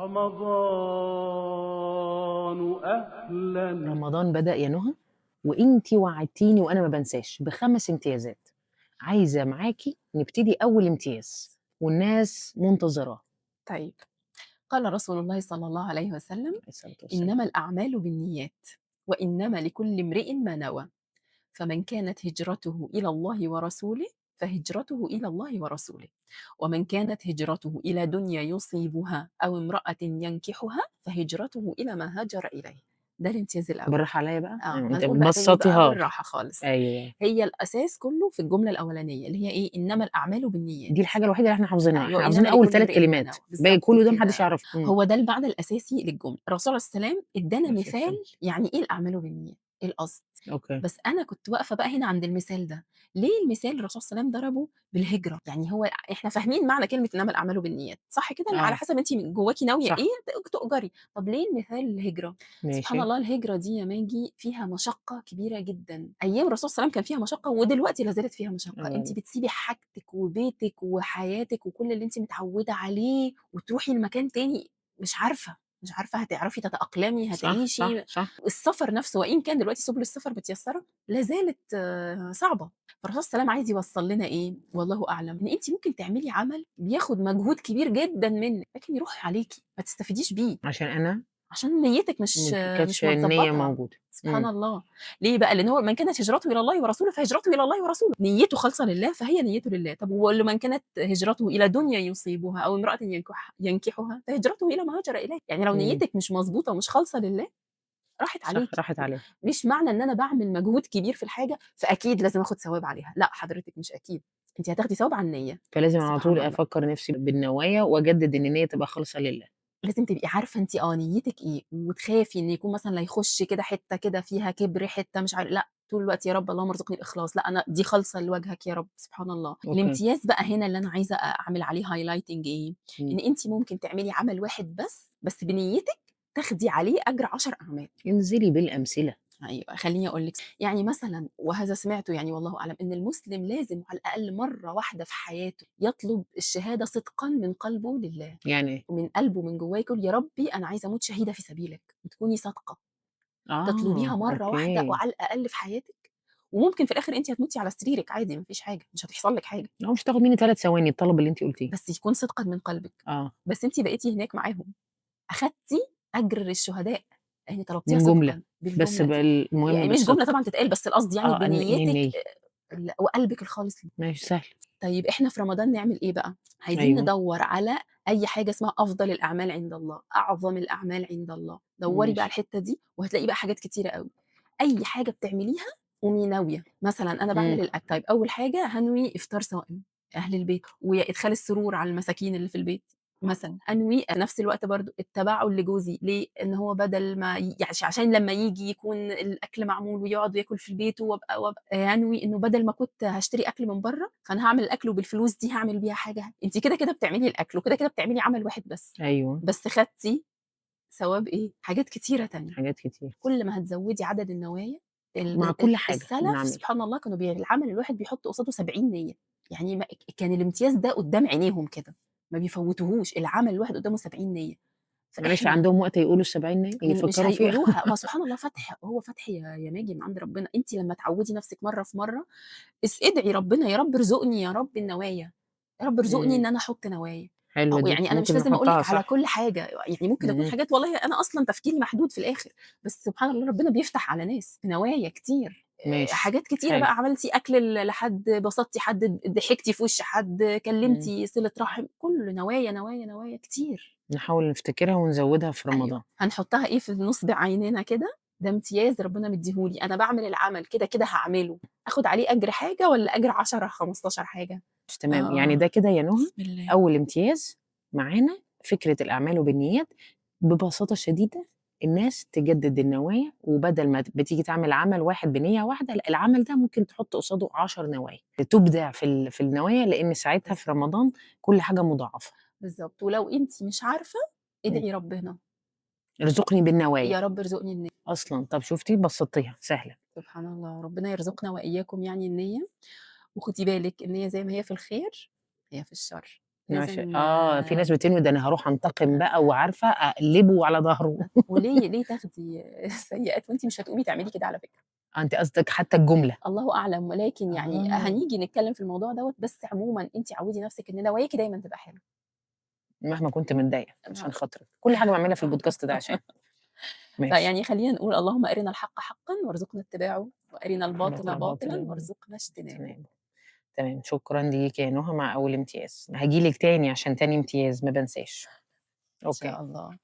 رمضان أهلا. رمضان بدأ يا نهى، وإنتِ وعدتيني وأنا ما بانساش ب5 امتيازات. عايزة معاكِ نبتدي أول امتياز والناس منتظراه. طيب، قال رسول الله صلى الله عليه وسلم: عليه الصلاة والسلام. "إنما الأعمال بالنيات، وإنما لكل امرئ ما نوى، فمن كانت هجرته إلى الله ورسوله فهجرته إلى الله ورسوله، ومن كانت هجرته إلى دنيا يصيبها أو امرأة ينكحها فهجرته إلى ما هاجر إليه." ده الامتياز الأول. بالراحة عليّا بقى، أنتِ هنقول بقى تاني بقى بسّطيها لي. بالراحة خالص. أيوه. هي الأساس كله في الجملة الأولانية اللي هي إيه، إنما الأعمال بالنيات. دي الحاجة الوحيدة اللي إحنا حافظينها، أيوه، إحنا حافظين وإنما أول لكل 3 امرئ ما كلمات، نوى، باقي بالضبط كل ده ما حدش كده. يعرفه. هو ده المعنى الأساسي للجملة. الرسول عليه السلام ادّانا عليه الصلاة مثال والسلام. يعني إيه الأعمال بالنيات، إيه القصد. okay. بس أنا كنت واقفة بقى هنا عند المثال ده، ليه المثال الرسول صلى الله عليه وسلم ضربه بالهجرة؟ يعني هو إحنا فاهمين معنى كلمة إنما الأعمال بالنيات، صح كده؟ إن على حسب أنتِ من جواكِ ناوية إيه تؤجري. طب ليه المثال الهجرة؟ سبحان الله، الهجرة دي يا ماجي فيها مشقة كبيرة جدًا. أيام الرسول صلى الله عليه وسلم كان فيها مشقة، ودلوقتي لا زالت فيها مشقة. أنتِ بتسيبي حاجتك وبيتك وحياتك وكل اللي أنتِ متعودة عليه وتروحي لمكان تاني، مش عارفة هتعرفي تتأقلمي، هتعيشي. صح، صح، صح. السفر نفسه وإن كان دلوقتي سبل السفر متيسرة لا زالت صعبة. فالرسول صلى الله عليه وسلم عايز يوصل لنا إيه؟ والله أعلم، إن أنتِ ممكن تعملي عمل بياخد مجهود كبير جدًا منك، لكن يروح عليكي ما تستفيديش بيه. عشان أنا عشان نيتك ما مش كانتش النية متظبطة. موجودة. سبحان الله. ليه بقى؟ لأن هو من كانت هجرته إلى الله ورسوله فهجرته إلى الله ورسوله، نيته خالصة لله فهي نيته لله. طب واللي من كانت هجرته إلى دنيا يصيبها أو امرأة ينكحها فهجرته إلى ما هاجر إليه. يعني لو نيتك مش مظبوطة ومش خالصة لله راحت عليكي. راحت عليك. مش معنى إن أنا بعمل مجهود كبير في الحاجة فأكيد لازم آخد ثواب عليها، لا حضرتك مش أكيد، أنت هتاخدي ثواب على النية. فلازم على سبحان طول الله. أفكر نفسي بالنوايا وأجدد إن النية تبقى خالصة لله. لازم تبقي عارفة أنتِ نيتك إيه، وتخافي إن يكون مثلاً لا يخش كده حتة كده فيها كبر، حتة مش عارف، لا طول الوقت يا رب اللهم ارزقني الإخلاص، لا أنا دي خالصة لوجهك يا رب. سبحان الله. الامتياز بقى هنا اللي أنا عايزة أعمل عليه highlighting إيه؟ إن أنتِ ممكن تعملي عمل واحد بس بنيتك تاخدي عليه أجر 10 أعمال. انزلي بالأمثلة. أيوة، خليني أقول لك. مثلاً، وهذا سمعته والله أعلم، إن المسلم لازم على الأقل مرة واحدة في حياته يطلب الشهادة صدقاً من قلبه لله. يعني إيه؟ ومن قلبه من جواه يقول يا ربي أنا عايزة أموت شهيدة في سبيلك، وتكوني صادقة. تطلبيها مرة واحدة وعلى الأقل في حياتك، وممكن في الآخر أنت هتموتي على سريرك عادي، مفيش حاجة، مش هتحصل لك حاجة. لا، مش هتاخد مني 3 ثواني الطلب اللي أنت قلتيه. بس يكون صدقاً من قلبك. بس أنت بقيتي هناك معاهم، أخدتي أجر الشهداء، يعني طلبتيها من جملة. صدقاً بس بالجملة دي. المهم مش بالصدق. جملة طبعاً تتقال، بس القصد بنيتك، النية. وقلبك الخالص. ماشي، سهل. طيب إحنا في رمضان نعمل إيه بقى؟ عايزين ندور على أي حاجة اسمها أفضل الأعمال عند الله، أعظم الأعمال عند الله. دوري بقى الحتة دي وهتلاقي بقى حاجات كتيرة قوي. أي حاجة بتعمليها قومي ناوية. مثلاً أنا بعمل الأكل، طيب أول حاجة هنوي إفطار صائم أهل البيت وإدخال السرور على المساكين اللي في البيت مثلاً. أنوي نفس الوقت برضو التباعد لجوزي، ليه؟ إن هو بدل ما عشان لما يجي يكون الأكل معمول ويقعد وياكل في البيت، وأبقى أنوي إنه بدل ما كنت هشتري أكل من بره فأنا هعمل الأكل وبالفلوس دي هعمل بيها حاجة. أنت كده كده بتعملي الأكل وكده كده بتعملي عمل واحد بس. بس خدتي ثواب إيه؟ حاجات كتيرة تانية. حاجات كتير. كل ما هتزودي عدد النوايا، مع كل حاجة السلف بنعملها. سبحان الله كانوا العمل الواحد بيحط قصاده 70 نية. كان الامتياز ده قدام عينيهم كده، ما بيفوتوهوش، العمل الواحد قدامه 70 نية. معلش، فإحنا عندهم وقت يقولوا ال70 نية؟ مش يفكروا فيها. هيقولوها. ما سبحان الله، فتح، هو فتح يا ماجي من عند ربنا. انت لما تعودي نفسك مرة في مرة، ادعي ربنا يا رب ارزقني يا رب النوايا، يا رب ارزقني إن أنا أحط نوايا. حلوة دي. أنا مش ممكن لازم أقول نحطها لك على صح. كل حاجة، ممكن أكون حاجات والله أنا أصلاً تفكيري محدود في الآخر، بس سبحان الله ربنا بيفتح على ناس نوايا كتير. حاجات كتيرة بقى، عملتي أكل لحد، بسطتي حد، ضحكتي في وش حد، كلمتي صلة رحم، كله نوايا، نوايا، نوايا كتير. نحاول نفتكرها ونزودها في رمضان. هنحطها إيه في النص بعيننا كده، ده امتياز ربنا مديهولي، أنا بعمل العمل كده كده هعمله، أخد عليه أجر حاجة ولا أجر 10 15 حاجة؟ مش تمام. ده كده يا نهى بسم الله. أول امتياز معانا فكرة الأعمال وبالنيات. ببساطة شديدة الناس تجدد النوايا، وبدل ما بتيجي تعمل عمل واحد بنية واحدة، لا، العمل ده ممكن تحط قصاده 10 نوايا، تبدع في النوايا، لأن ساعتها في رمضان كل حاجة مضاعفة. بالظبط. ولو أنت مش عارفة، ادعي ربنا ارزقني بالنوايا. يا رب ارزقني النية. أصلاً. طب شفتي بسطتيها سهلة. سبحان الله، ربنا يرزقنا وإياكم النية. وخدي بالك النية زي ما هي في الخير هي في الشر. ماشي. لازم. آه، في ناس بتنوي ده أنا هاروح أنتقم بقى وعارفة أقلبه على ضهره. وليه ليه تاخدي سيئات وأنتِ مش هتقومي تعملي كده على فكرة. آه، أنتِ قصدِك حتى الجملة. الله أعلم، ولكن يعني آه. هنيجي نتكلم في الموضوع دوّة، بس عمومًا أنتِ عوّدي نفسِك إن نواياكِ دايمًا تبقى حلوة. مهما كنت متضايقة عشان خاطرِك، كل حاجة باعملها في البودكاست ده عشانِك. ماشي. فيعني خلّينا نقول اللهم أرنا الحق حقًا وارزقنا اتباعه، وأرنا الباطل باطل باطلًا باطلا. وارزقنا اجتنابه. تمام، تمام، شكرًا ليكِ يا نهى مع أول امتياز، هاجي لِك تاني عشان تاني امتياز ما بانساش. إن أوكي. شاء الله.